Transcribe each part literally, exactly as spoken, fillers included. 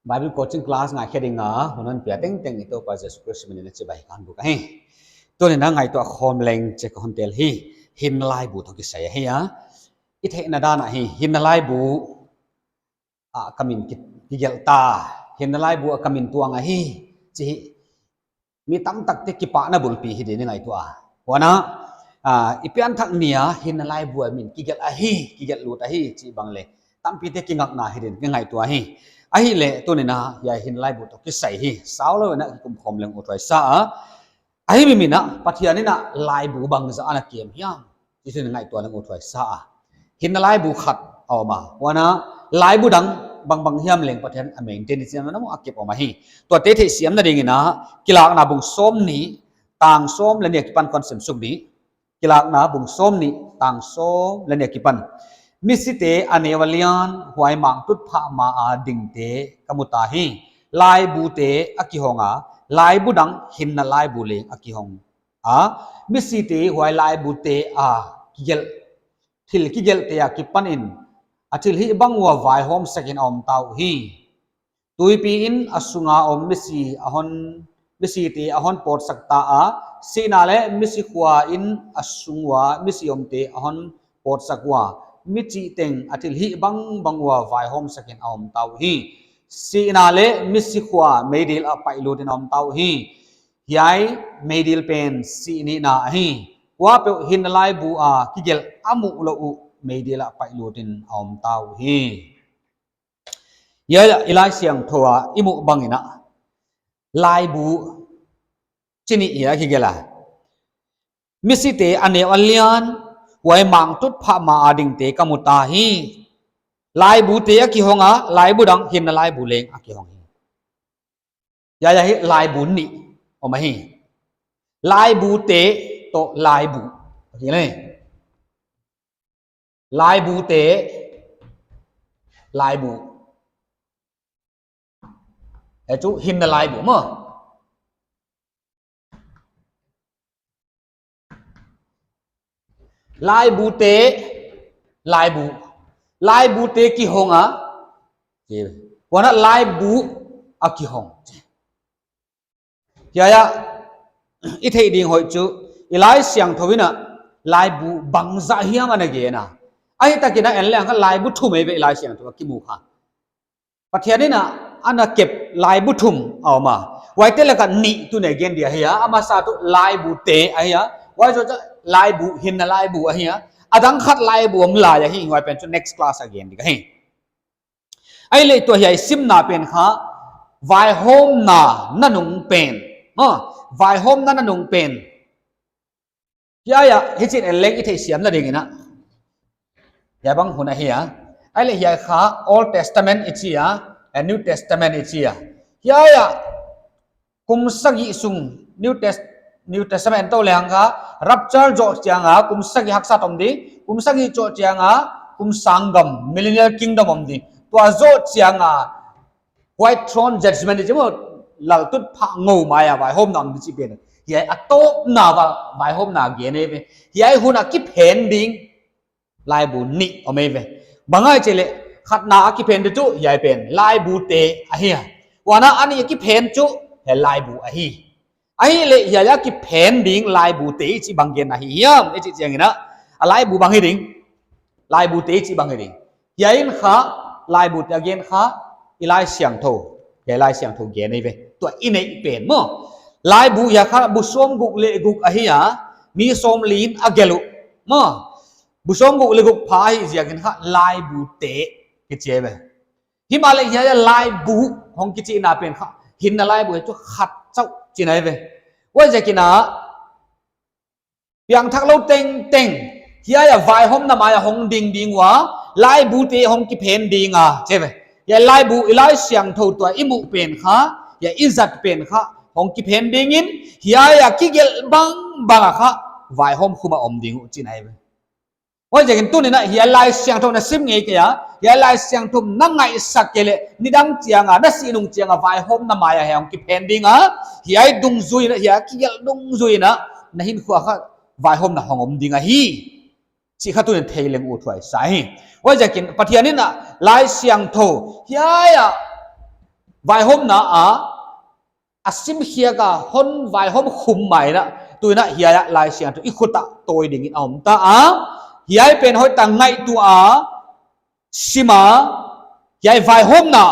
Bible coaching class ngaikhe dinga hun hon pia tengteng i Toupa Jesu Khrist min in chibai kon buk ahi. Tuni'n ngaihtuah khawm leng chih ka hon tel hi, hinna laibu toh kisai ahi a. I theihna dan ah hi, hinna laibu ah ka min ki, kigelh ta, hinna laibu ah ka min tuang ahi, chih hi mi tamtakte kipahna bulpi hi ding i ngaihtuah a. Huan a, ah, i pianthak ni a hinna laibu ah min kigelh ahi, kigelh lut ahi chih bang leh tampite kingakna hi ding i ngaihtuah hi. Ahihleh tuni'n hiai hinna laibu toh kisai hi saulou in kikum khawm leng uthuai sa a. Ahi, mi min a Pathian in laibu bangzah ana kem hiam, chih i ngaihtuah leng uthuai sa a. Hinna laibu khat a om a, huan a laibu dang bangbang hiam leng Pathian a maintain i chiang na mu a kep om ahi. Tuate theihsiamna dingin a, Kilakna bung sawmnih, tang sawm leh nih akipan kon sim suk ni. Kilakna bung sawmnih, tang sawm leh nih akipan. Misite a neu a lian, huai mangtutphah ma a dingte ka mu ta hi. Laibute a kihong a, laibu dang hinna laibu leng a kihong a, misite huai laibute a kigelh, thil kigelhte akipanin a thilhih bang ua vaihawmsak in a om ta uhi. Tuipi in a sunga om misi a hon, misite a hon pawtsak ta a, sihna leh misi khua in a sung ua misi omte a hon pawtsak ua, mi chih teng a thilhih bangbang ua vaihawmsak in a om ta uhi. Sihna leh misi khua meidil ah paihlut in a om ta uhi. Hiai meidil pen sih nihna ahi. Kuapeuh hinna laibu a kigelh a muh lou uh meidil ah paihlut in a om ta uhi. Hiai ah i Laisiangthou a i muh bangin a, laibu chih nih hiai kigelh a. Misite a neu a lian, huai mangtutphah ma a dingte ka mu ta hi. Laibute a kihong a, laibu dang hinna laibu leng a kihong hi. Hiai ah hi laibu nih om ahi. Laibute toh laibu. Ahi leh. Laibute, laibu. Hiai chu hinna laibu maw. Laibute, laibu. Laibute kihong a, huan a laibu a kihong. Hiai ah i theih ding hoih chu, i Laisiangthou in a laibu bangzah hiam ana gen a. Ahihtakin a en leng kha laibu thum eive i Laisiangthou a kimu kha. Pathian in a ana kep laibu thum a om a. Huaite laka nih tuni'n gen dia hi a, a masa tuh laibute ahi a. Huai zoh chu laibu, hinna laibu ahi a. A dang khat laibu om lai ahi, huai pen chu next class a gen ding ahi. Ahihleh tua hiai simna pen kha, vaihawmna nanung pen. Maw, vaihawmna nanung pen. Hiai ah, hichi'n en leng i theihsiamna dingin a. Hiai bang hun ahi a. Ahihleh hiai kha Old Testament i chi a, eh, New Testament i chi a. Hiai ah, kum sagih sung New Test-, New Testament tou leng kha, rapture zoh chiang a, kum sagih haksa om di, kum sagih zoh chiang a, kum sanggam, millennial kingdom om di. Tua zoh chiang a, white throne judgment i chi maw, laltutphah ngou mai a vaihawmna om di chih pen. Hiai a tawpna va, vaihawmna gen eive. Hiai hun a kiphen ding laibu nih om eive. Bang ahia chih leh, khatna a kiphen di chu hiai pen laibute ahi a. Huan a nih a kiphen chu hiai laibu ahi. Ahihleh hiai a kiphen ding laibute i chih bang gen ahi hiam i chih chiangin a, a laibu bang hi ding. Laibute i chih bang hi ding. Hiai in kha, laibute a gen kha, i Laisiangthou. Hiai Laisiangthou gen eive. Tua i neih pen maw. Laibu hiai kha bu sawmguk leh guk ahi a, mi sawmli in a gelh uh. Maw. Bu sawmguk leh guk pha ahih ziakin kha laibute kichi eive. Himahleh hiai a laibu hong kichihna pen kha, hinna laibu hi chu khat chauh chihna eive. Huaiziakin a, piangthak lou tengteng, hiai a vaihawmna mai a hong ding ding ua, laibute hong kiphen ding a, chi eive. Hiai laibu i Laisiangthou tua i muh pen kha, hiai i zat pen kha, hong kiphen dingin, hiai a kigelh bangbang a kha, vaihawm khum a om ding uh chihna eive. Huaiziakin tuni'n a hiai Laisiangthou na sim ngei kei a, hiai Laisiangthou na ngaihsak kei leh, nidang chiang a, na sih nung chiang a, vaihawmna mai a hong kiphen ding a, hiai dungzui in a, hiai kigelh dungzui in a, na hinkhua kha vaihawmna hong om ding ahi. Chih kha tuni'n thei leng uthuai sa hi. Huaiziakin Pathian in a Laisiangthou, hiai a vaihawmna a, a sim khiak a hon vaihawm khum mai in a, tu in a hiai a Laisiangthou i khut ah tawi ding in a om ta a, hiai pen hoihtak ngaihtuah a, sim a, hiai vaihawmna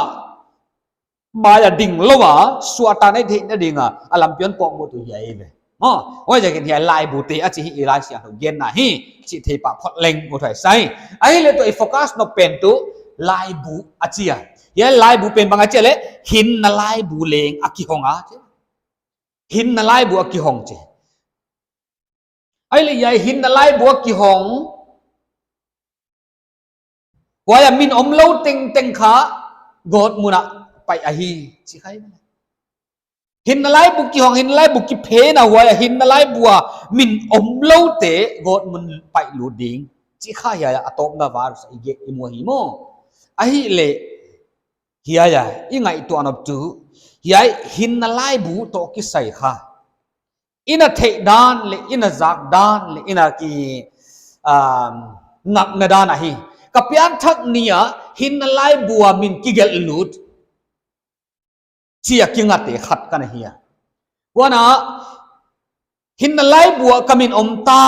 mai a ding lou a, suahtakna i theihna ding a, a lampi hon pawtmuh tu hiai ve. Maw, huaiziakin hiai laibute a chih hi i Laisiangthou genna hi, chih thei pah phot leng uthuai sa hi. Ahihleh tua i focus nop pen tuh laibu a chi a. Hiai laibu pen bang a chi a leh, hinna laibu leng a kihong a chi. Hinna laibu a kihong chi. Ahihleh hiai hinna laibu a kihong, huai a min omlou tengteng kha gawtmun ah pai ahi, chi kha hi. Hinna laibu kihong, hinna laibu kiphen a, huai a hinna laibu a min omloute gawtmun pai lut ding, chi kha hiai a tawpna verse i gen i mu hi maw. Ahihleh hiai a i ngaihtuah nop tuh, hiai hinna laibu toh kisai kha i na theih dan leh i na zak dan leh i na ki, um, ngakna dan ahi. Ka pianthak ni a hinna laibu a min kigelh lut, chi a kingate khat ka na hi a. Huan a hinna laibu a ka min om ta,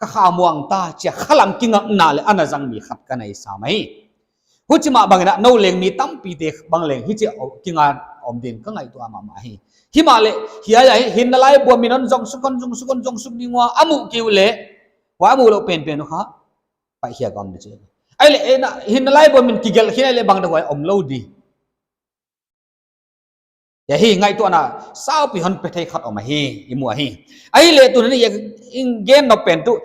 ka kha muang ta, chi a khalam kingakna leh a na zang mi khat ka na hi sam ahi. Huchi mah bang in a nou leng mi tampite bang leng hichi a kinga om ding ka ngaihtuah mahmah hi. Himahleh hiai a hinna laibu a min hon zong suk, hon zong suk, hon zong suk ding ua a muh kei uleh, huai a muh louh penpen uh kha pai khiak a om di chi. Ahihleh, eh, na, hinna laibu a min kigelh khin ahihleh bang di, huai omlou di. Hiai hi ngaihtuahna saupi hon pe thei khat om ahi, i mu ahi. Ahihleh tuni'n i gen nop pen tuh,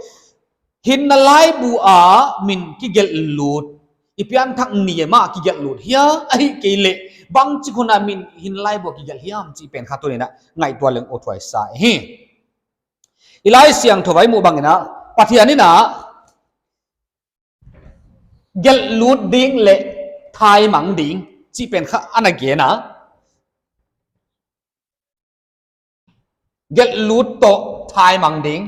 hinna laibu a min kigelh lut, i pianthak ni a mah kigelh lut hia, ahihkeileh bangchi hun a min hinna laibu a kigelh hiam chih pen kha tuni'n a ngaihtuah leng uthuai sa hi. I Laisiangthou a i muh bang in a, Pathian in a gelh lut ding leh thaimang ding chih pen kha a na gen a. Gelh lut toh thaimang ding.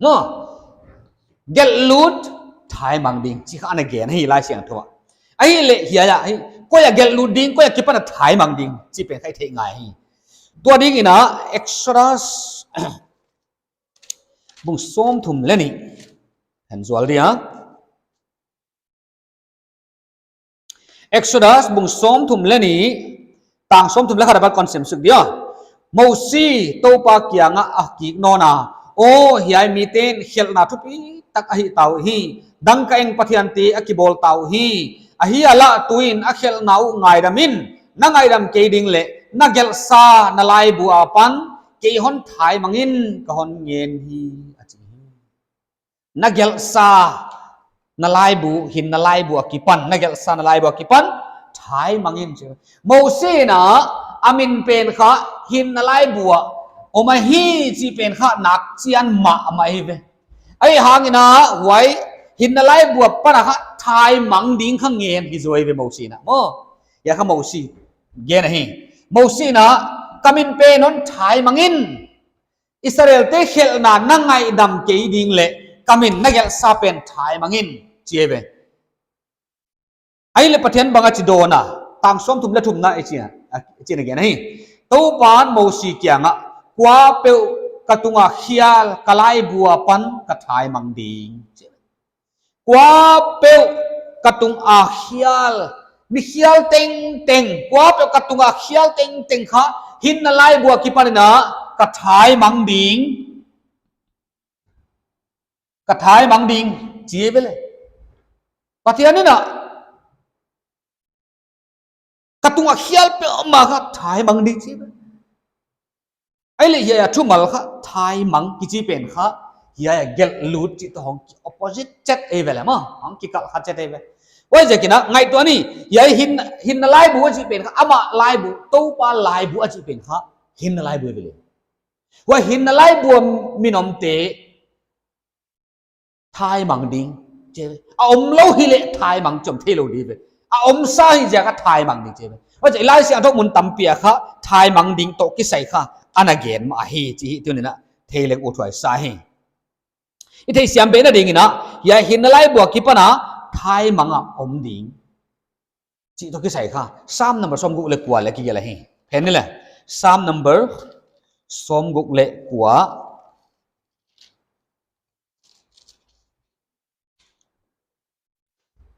Maw, gelh lut thaimang ding chih kha a na gen hi Laisiangthou a. Ahihleh hiai a hi, koi a gelh lut ding, koi a kipan a thaimang ding chih pen kha i theih ngai hi. Tua ding in a Exodus bung sawmthum leh nih, hen zual dia. Exodus bung sawmthum leh nih, tang sawmthum leh khat apat kon sim suk dia. Mosi Toupa kiangah a kik nawn a, aw, hiai mite'n khelhna thupitak a hih ta uhi, dangkaeng pathiante a kibawl ta uhi, ahihleh tuin a khelhna uh ngaidam in, na ngaidam kei ding leh na gelhsa na laibu apan kei hon thaimang in, ka hon ngen hi, a chi hi. Na gelhsa na laibu, hinna laibu akipan, na gelhsa na laibu akipan thaimang in, chi. Mosi in a, a min pen kha hinna laibu a om ahi chih pen kha nak chian mahmah hi ve. Ahihhangin a, huai hinna laibu apan a kha thaimang ding kha ngen hi zaw ve Mosi in a. Maw, hiai kha Mosi gen ahi. Mosi in a, ka min pen hon thaimang in, Israelte khelhna na ngaidam kei ding leh ka min na gelhsa pen thaimang in, chi ve. Ahihleh Pathian bang a chi dawn a, tang sawmthum leh thumna i chi a, a, i chi a gen ahi. Toupa'n Mosi kiangah, kuapeuh ka tunga khial ka laibu apan ka thaimang ding, chi. Kuapeuh ka tunga khial, mi khial tengteng, kuapeuh ka tunga khial tengteng kha hinna laibu akipan in a ka thaimang ding, ka thaimang ding, chi ve leh. Pathian in a, ka tunga khial peuhmah kha thaimang ding chi ve. Ahihleh hiai a thumal kha thaimang kichi pen kha, hiai a gelh lut chih toh hong ki opposite chet ei ve leh maw, hong kikal kha chet ei ve. Huaiziakin a ngaihtuah ni, hiai hin, hinna laibu a chih pen kha, amah laibu, Toupa laibu a chih pen kha hinna laibu ei ve leh. Huai hinna laibu a min omte thaimang ding, chi ve. A omlou hileh thaimang chom theilou di ve. A omsa hi ziak a thaimang ding, chi ve. Huaiziak Laisiangthou mun tampi a kha thaimang ding toh kisai kha a na gen mah ahi chih hi tuni'n a thei leng uthuai sa hi. I theihsiam behna ding in a, hiai hinna laibu akipan a thaimang a om ding, chih toh kisai kha Sam number sawmguk leh kua leh kigelh ahi. Phen ni leh, Sam number sawmguk leh kua.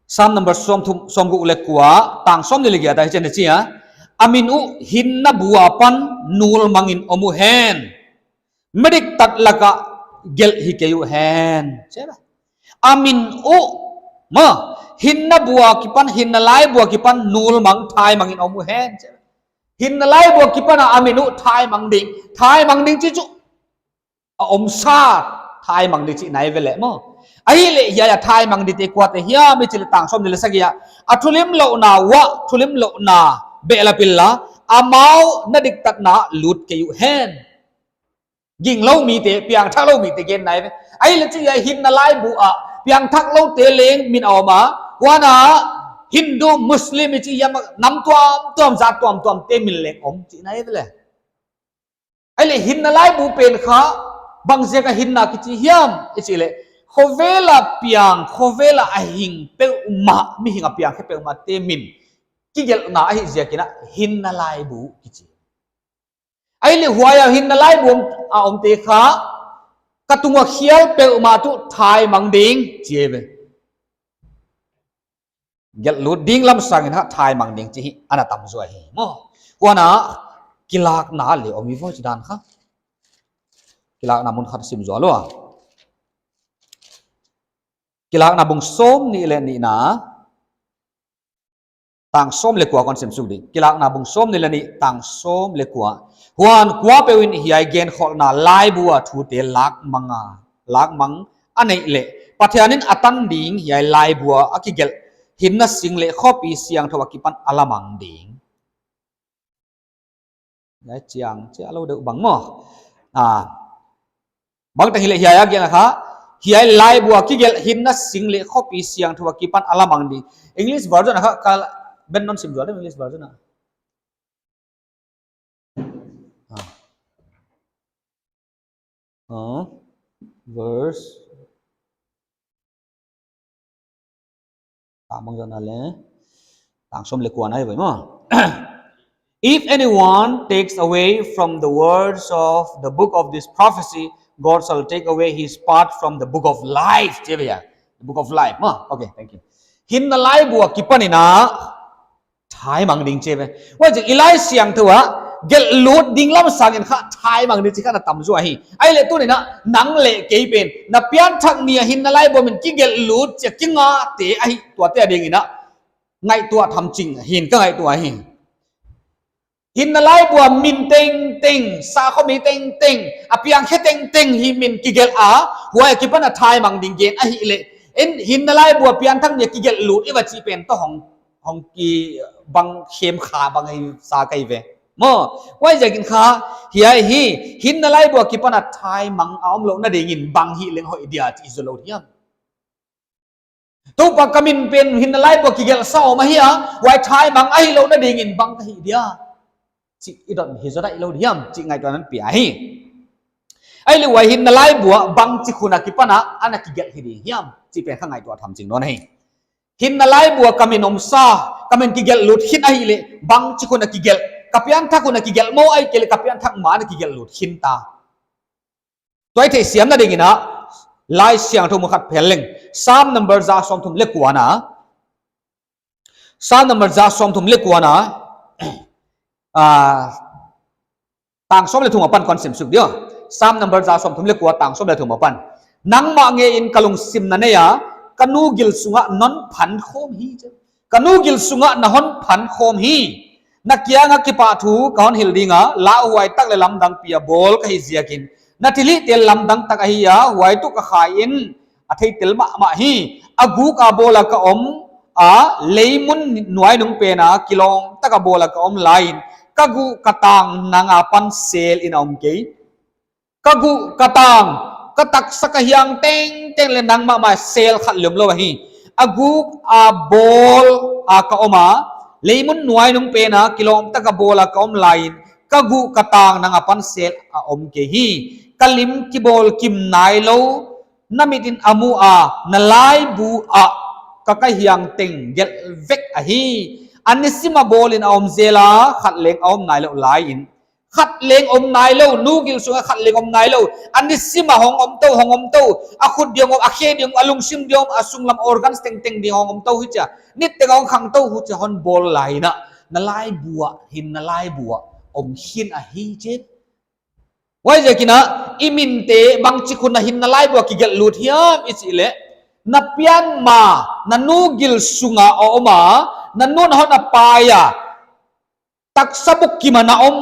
Sam number sawmthum, sawmguk leh kua, tang sawmnih leh giat ah hichi'n chi a. A min uh hinna bu apan nul mangin om uhen. Midiktat laka gelh hi kei uhen. Chi a. A min uh, maw, hinna bu akipan, hinna laibu akipan nul mang, thaimangin om uhen. Chi a. Hinna laibu akipan a min uh thaimang ding, thaimang ding chih chu a omsa thaimang ding chihna ahi ve leh maw. Ahihleh hiai a thaimang dingte kuate hiam i chih leh tang sawmnih leh sagih ah, a thulimlouhna uah, thulimlouhna behlap inla, amau na diktatna lut kei uhen. Ginglou mite, piangthaklou mite genna ahi ve. Ahihleh chu hiai hinna laibu ah piangthakloute leng min a om a, huan a Hindu, Muslim i chih hiam, nam tuamtuam, zat tuamtuamte min leng om chihna ahi ve leh. Ahihleh hinna laibu pen kha bangziak a hinna kichi hiam i chih leh, khovel a piang, khovel a hing peuhmah, mihing a piang khe peuhmahte min kigelhna ahih ziakin a hinna laibu kichi. Ahihleh huai a hinna laibu a omte kha, ka tung a khial peuhmah tuh thaimang ding chi ahi ve. Gelh lut ding lam sangin kha thaimang ding chih hi ana tam zaw hi maw. Huan a Kilakna leh om hi ve, chih dan kha. Kilakna mun khat sim zaw lou a. Kilakna bung sawmnih leh nihna, tang sawm leh kua kon sim suk di. Kilakna bung sawmnih leh nih, tang sawm leh kua. Huan kuapeuh in hiai genkholhna laibu a thute lakmang a, lakmang a neih leh, Pathian in a tan ding hiai laibu a kigelh hinna sing leh khopi siangthou akipan a la mang ding. Hiai chiang chia lou deuh bang maw. Ah. Bangtan hileh hiai a gen kha, hiai laibu a kigelh hinna sing leh khopi siangthou akipan a la mang ding. English version a kha, ka Ben non sim zaw le English version a. Ah. Ah. Verse. Tang bangzah na le. Tang sawm leh kua na hi ve maw. If anyone takes away from the words of the book of this prophecy, God shall take away his part from the book of life. Chi ve a. The book of life maw. Okay, thank you. Hinna laibu akipan in a thaimang ding chi ve. Huaiziakin i laisiangthou a gelh lut ding lam sangin kha thaimang ding chih kha ana tam zaw hi. Ahihleh tuni'n a nang leh kei pen na pianthak ni a hinna laibu a min kigelh lut chia kingakte ahi, tuate adingin a ngaihtuah tham ching hi'n ka ngaihtuah hi. Hinna laibu a min tengteng, sakhaw mi tengteng, a piangkhe tengteng hi min kigelh a, huai akipan a thaimang ding gen ahihleh, en hinna laibu a pianthak ni a kigelh lut i va chih pen toh hong, hong kibang khem kha bang hi sa ka hi ve. Maw, huaiziakin kha, hiai hi, hinna laibu akipan a thaimang a omlouhna dingin bang hih leng hoih dia chih i zou lou hiam. Toupa, ka min pen hinna laibu a kigelhsa om ahi a, huai thaimang ahihlouhna dingin bang ka hih dia chih i dot hi zaw daih lou diam chih ngaihtuahna hon pia hi. Ahihleh huai hinna laibu a bangchi hun akipan a ana kigelh hi ding hiam chih pen kha ngaihtuah tham ching nawn hi. Hinna laibu a ka min omsa, ka min kigelh lut khin ahihleh bangchi hun a kigelh, ka pianthak hun a kigelh maw, ahihkeileh ka pianthak ma ana kigelh lut khin ta. Tua i theihsiamna dingin a, Laisiangthou mun khat phel leng. Sam number za sawmthum leh kua na. Sam number za sawmthum leh kua na. Ah, tang sawm leh thum apan kon sim suk di aw. Sam number za sawmthum leh kua, tang sawm leh thum apan. Nangmah ngeiin ka lungsim na nei a, ka nu gil sungah non phan khawm hi. Ka nu gil sungah na hon phan khawm hi. Na kianga kipahthu ka hon hilh ding a, lauhuai tak leh lamdang pi a bawl ka hih ziakin. Na thilhihte lamdang tak ahi a, huai tuh ka khai in a theitel mahmah hi. A guk a bawl a ka om a, leimun nuainung pen a kilawm tak a bawl a ka om laiin, ka guh ka tang nang apan sel in a om kei. Ka guh ka tang, ka taksa ka hiang tengteng leh nangmah mah sel khat leng omlou ahi. A guk a bawl a ka om a, leimun nuainung pen a kilawm tak a bawl a ka om laiin, ka guh ka tang nang apan sel a om kei hi. Ka lim kibawl kim nailou, na mit in a mu a, na laibu ah ka ka hiang teng gelh vek ahi. A nisim a bawlin a om zel a, khat leng a om nailou lai in. Khat leng om nailou, nu gil sunga khat leng om nailou. A nisim a hong om tou, hong om tou. A khut ding om, a khe ding om, a lungsim ding om, a sunglam organs tengteng ding hong om tou hichia. Niteng hong khang tou hichia hon bawl lai in a. Na laibu ah, hinna laibu ah om khin ahi chi. Huaiziakin a, i minte bangchi khun a hinna laibu ah kigelh lut hiam i chih leh. Na pianma, na nu gil sunga a om a, na nun hon a pai a. Taksa bukkim a na om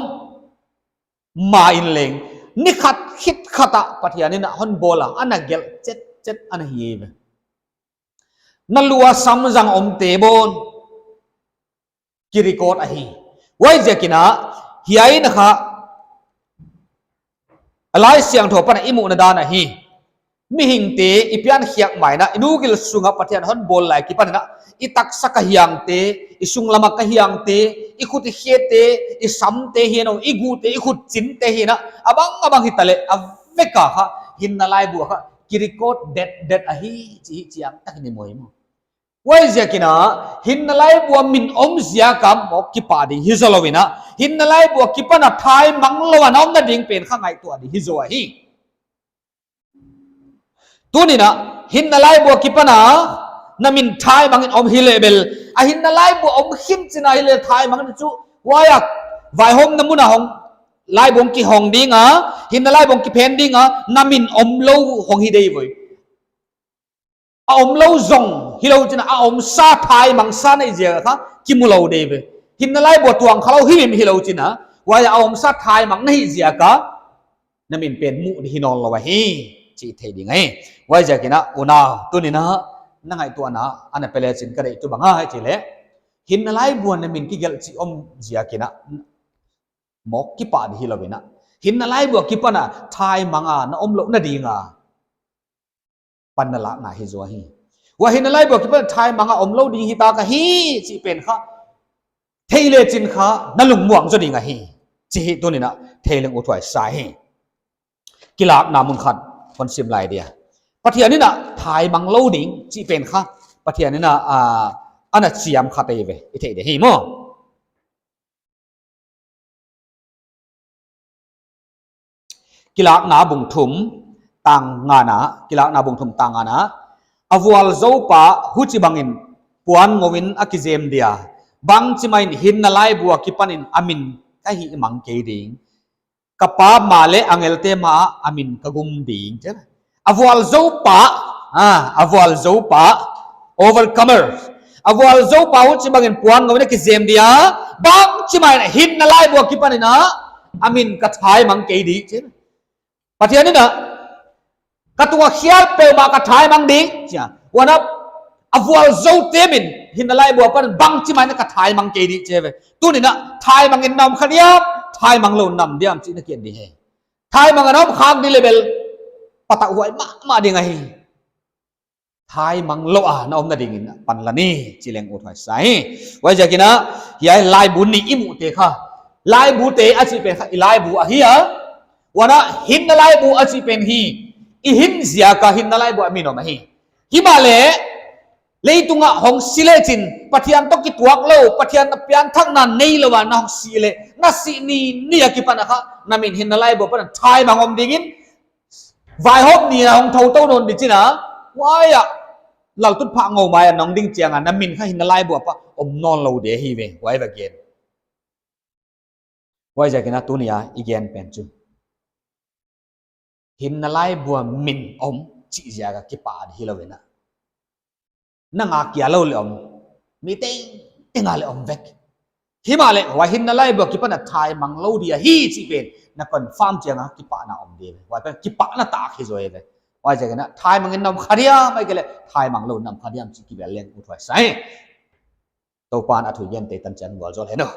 ma in leng. Ni khat khit khat a Pathian in a hon bawl a, ana gelh chetchet ana hi ve. Na lu a sam zang omte bawn ki record ahi. Huaiziakin a, hiai in a kha, a Laisiangthou pan a i muhna dan ahi. Mihingte i piankhiak mai in a, i nu gil sunga Pathian hon bawl lai kipan in a, i taksa ka hiangte, i sunglam a ka hiangte, i khut i khete, i samte hi nou, i gute, i khut chinte hi na, a bang a bang hitaleh, a vek a kha, hinna laibu ah kha, ki record det det ahi, chih chiang tak in i mu ahi maw. Huaiziakin a, hinna laibu ah min om ziak a mawk kipah ding hi zaw lou in a, hinna laibu akipan a thaimang lou a na omna ding pen kha ngaihtuah ding hi zaw ahi. Tuni'n a, hinna laibu akipan a, na min thaimang in om hi leh bel, a hinna laibu om khin chi'n a hi leh thaimang in chu, huai a, vaihawmna mun a hong, laibu hong kihong ding a, hinna laibu hong kiphen ding a, na min omlou hong hi ding uh. A omlou zong hilou chi'n a, a omsa thaimangsa na hih ziak a kha, kimu lou ding uh. Hinna laibu tuang khalou himhim hilou chi'n a, huai a omsa thaimang na hih ziak a, na min pen muh ding hi nawnlou ahi, chih thei ding ahi. Huaiziakin a, unau, tuni'n a, na ngaihtuahna, ana pe leh chi'n ka deih tu bang ahi chih leh. Hinna laibu ah na min kigelh chih om ziakin a, mawk kipah ding hilou in a. Hinna laibu akipan a, thaimang a, na omlouhna ding a. Panna lakna hi zaw ahi. Huai hinna laibu akipan a thaimang a omlou ding hita ka hi, chih pen kha. Thei leh chi'n kha, na lungmuang zaw ding ahi. Chih hi tuni'n a, thei leng uthuai sa hi. Kilakna mun khat, hon sim lai dia. Pathian in a, thaimang lou ding, chih pen kha. Pathian in a, a, ana chiam khat ahi ve, i thei ding hi maw. Kilakna bung thum tang ngana, Kilakna bung thum tang ngana. A vualzou pa huchibangin puan ngou in a kizem dia. Bangchi mai in hinna laibu akipan in a min ka hihmang kei ding. Ka Pa ma leh angelte ma ah a min ka gum ding. A vualzou pa, a, a vualzou pa, overcomer. A vualzou pa huchibangin puan ngou in a kizem dia, bangchi mai in hinna laibu akipan in a, a min ka thaimang kei ding. Pathian in a, ka tunga khial peuhmah ka thaimang ding, chi a. Huan a, a vualzoute min, hinna laibu apan bangchi mai in ka thaimang kei ding chi ve. Tuni'n a, thaimang in na om kha diam, thaimang lou in na om diam chih na kiang ding hi. Thaimang a na om khak ding leh bel, patauhhuai mahmah ding ahi. Thaimang lou a na omna dingin panla ni, chih leng uthuai sa hi. Huaiziakin a, hiai laibu nih i muhte kha. Laibute a chih pen kha, i laibu ahi a. Huan a, hinna laibu a chih pen hi. I hin ziak a hinna laibu a min om ahi. Himahleh, leitung a hong si leh chi'n, Pathian toh kituak lou, Pathian na pianthakna neilou a na hong si leh, na sih ni ni akipan a kha, na min hinna laibu apan a thaimang om dingin, vaihawm ni a hong thou tou nawn ding chi'n a, huai a, laltutphah ngou mai a na hong ding chiang a, na min kha hinna laibu apan om nawnlou ding hi ve, huai va gen. Huaiziakin a tuni a i gen pen chu. Hinna laibu a min om chih ziak a kipah ding hilou in a. Nang a kia lou leh om. Mi tengteng a leh om vek. Himahleh, huai hinna laibu akipan a thaimang lou ding ahi chih pen. Na confirm chiang a kipahna om ding. Huai pen kipahna tak hi zaw ve. Huaiziakin a thaimang in na om kha diam, ahihkeileh thaimang lou in na om kha diam chih kibel leng uthuai sa hi. Toupa'n a thu i gente tan chiang vualzawl hen aw.